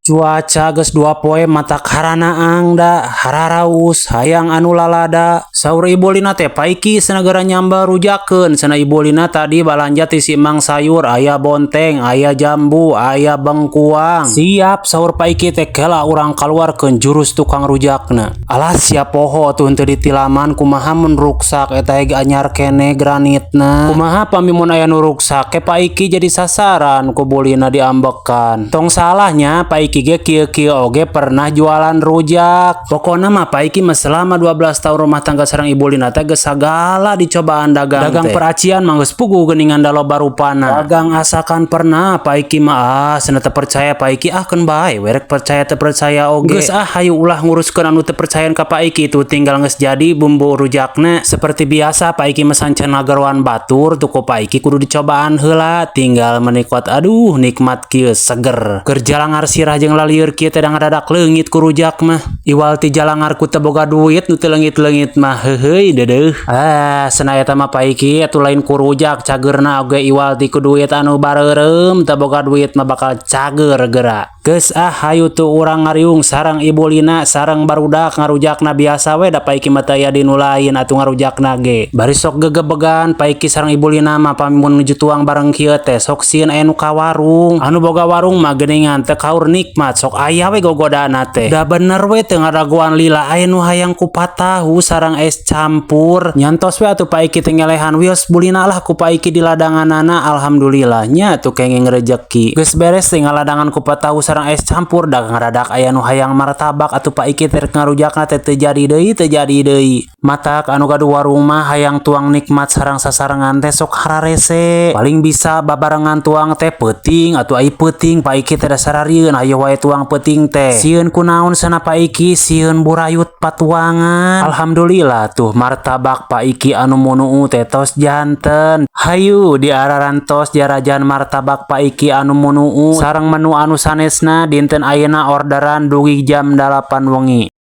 Cuaca geus 2 poe matak haranaang da, hararaus, hayang anu lalada. Saur Ibu Lina teh, "Pak Iki cenah geura nyambel rujakeun cenah." Ibu Lina tadi balanja ti si Mang sayur, aya bonteng, aya jambu, aya bengkuang. "Siap," saur Pak Iki teh, "kela urang kaluarkeun jurus tukang rujakna." Alah, siap poho tuh henteu ditilaman, kumaha mun ruksak eta ge anyar keneh granitna? Kumaha pami mun aya nu ruksak ke Pak Iki jadi sasaran ku Bu Lina diambekan? Tong salahnya Pak Iki ge kieu-kieu oge pernah jualan rujak. Pokona mah Pak Iki mah selama 12 tahun rumah tangga sareng Ibu Lina teh geus sagala dicobaan dagang. Dagang teh. Peracian mah geus puguh geuningan da loba rupana. Dagang asakan pernah Pak Iki mah. Ah, cenah teu percaya Pak Iki, ah keun bae we rek percaya teu percaya oge. Geus ah, hayu ulah nguruskeun anu teu percayaan ka Pak Iki tuh, tinggal geus jadi bumbu rujakna. Seperti biasa Pak Iki mah sancen ngageroan batur tuh ku Pak Iki kudu dicobaan heula, tinggal menikmat. Aduh, nikmat kieu, seger. Keur jalangar sirah jeung lalieur kieu teh da ngadadak leungit ku rujak mah. Iwal ti jalangar ku teu boga duit nu teu leungit-leungit mah, heuheuy deudeuh. Ah, cenah eta mah Pak Iki atuh lain ku rujak cageurna oge, iwal ti ku duit anu bareureum teu boga duit mah bakal cager geura. Geus ah, hayu tuh urang ngariung sareng Ibu Lina sareng barudak ngarujakna biasa we da Pak Iki mah teu aya di nu lain atuh ngarujakna ge. Bari sok gegebegan Pak Iki sareng Ibu Lina mah pami mun nuju tuang bareng kieu teh sok sieun aya nu ka warung. Anu boga warung mah geuningan teu kaur nikmat, sok aya we gogodana teh. Da bener we teu ngadagoan lila aya nu hayang kupat tahu sareng es campur. Nyantos we atuh Pak Iki teh ngelehan, "Wios, Bu Lina lah," ku Pak Iki di ladanganana, alhamdulillah nya tuh kenging rejeki. Geus beres teh ngaladangan kupat tahu sareng es campur, da ngadadak aya nu hayang martabak atuh Pak Iki teh rek ngarujakna teh teu jadi deui, teu jadi deui. Matak anu gaduh warung mah hayang tuang nikmat sareng sasarengan teh sok hararese. Paling bisa babarengan tuang teh peuting atuh, ai peuting Pak Iki teh da sararieun hayoh wae tuang peuting teh. Sieun kunaon cenah Pak Iki, sieun burayut patuangan. Alhamdulillah tuh martabak Pak Iki anu munuu teh tos janten. Hayu diararantos jarajan martabak Pak Iki anu munuu sareng menu anu sanesna dinten ayeuna orderan dugi jam 8 wengi.